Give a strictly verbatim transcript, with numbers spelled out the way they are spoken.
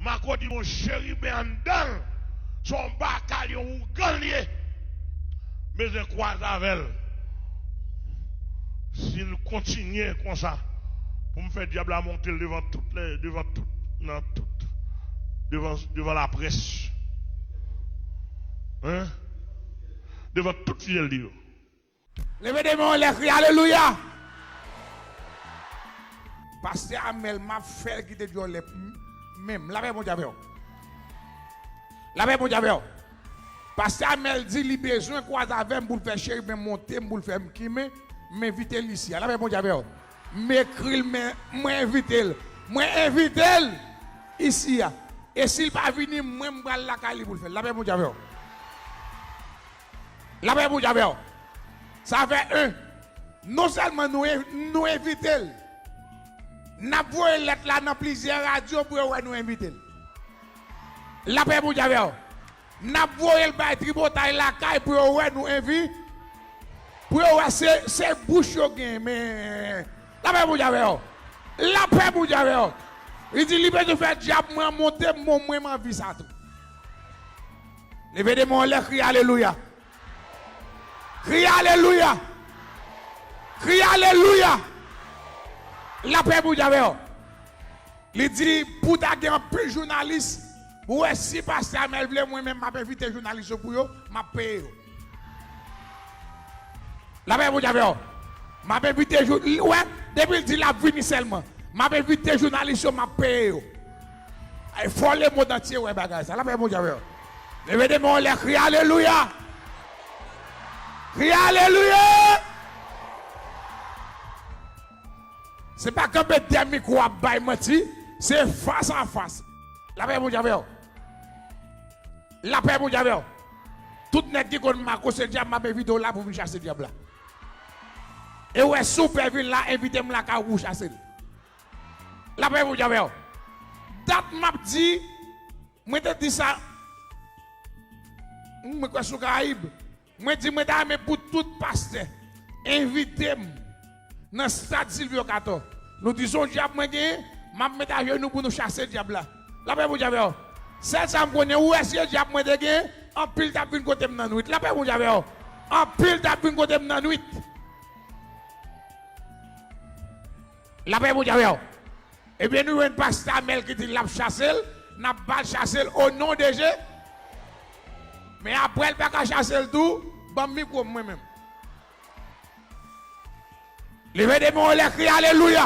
Mako di gon cheriben anndan l. Se yon bakal, yon ougan l ye. Bezwen kwaze avè l. Si l kontinye konsa, pou m fè dyab la monte l devan tout lè, devan tout, nan tout, devan, devan laprès. Hein? Devan tout fidèl li yo. Leve de men w anlè, kriye alelouya. Pastè Amèl, m ap fè l kite dyòlè menm. Lapè Bondye avè w. Lapè Bondye avè w. Pastè Amèl di li bezwen kwaze avè m pou l fè cheriben monte m, pou l fè m kimen, m envite l isi a. Lapè Bondye avè w. M ekri l, men mwen envite l. Mwen envite l isi a. E si l pa vini, mwen m pral lakay li pou l fè l. Lapè Bondye avè w. Lapè Bondye avè w. Sa fè en. Non sèlman nou, en- nou envite l, n ap voye lèt la nan plizyè radyo pou yo wè nou envite l. Lapè Bondye avè w. N ap voye l bay tripotay lakay pou yo wè nou envi-, pou yo wè se, se bouch yo gen, men lapè Bondye avè w. Lapè Bondye avè w. Li di li bezwen fè dyab mwen monte, bon, mwen m anvi sa tou. Leve de men w anlè, kriye alelouya. Kriye alelouya. Kriye alelouya. Lapè Bondye avè w. Li di pou ta gen anpil jounalis, pou wè si pastè Amèl vle, mwen menm m ap envite jounalis yo pou yo, m ap peye yo. Lapè Bondye avè w. M ap envite jou-, ou wè, depi l di l ap vini sèlman, m ap envite jounalis yo, m ap peye yo. Ay, fò lemonn antye wè bagay sa. Lapè Bondye avè w. Leve de men w anlè, kriye alelouya. Kriye alelouya. Se pa kanpe dèyè mikwo ap bay manti, se fas a fas. Lapè Bondye avè w. Lapè Bondye avè w. Tout nèg ki konn Mako se dyab, m ap envite w la pou vin chase dyab la. E w wè si w pè vin la, envite m lakay ou pou w chase l. Lapè Bondye avè w. Dat m ap di, mwen te di sa, mwen kwè sou Karayib. Mwen di mwen ta renmen pou tout pastè envite m nan stad Silvio Cator. Nou di se yon dyab mwen genyen, m ap met ajenou pou nou chase dyab la. Lapè Bondye avè w. Sèl sa m konnen, ou wè si se dyab mwen te genyen, anpil t ap vin kote m nan nwit. Lapè Bondye avè w. Anpil t ap vin kote m nan nwit. Lapè Bondye avè w. Ebyen, nou jwenn pastè Amèl ki di l ap chase l, n ap ba l chase l o non de Je. Men apre l pa ka chase l tou, ban m mikwo m mwen menm. Leve de men w anlè, kriye alelouya.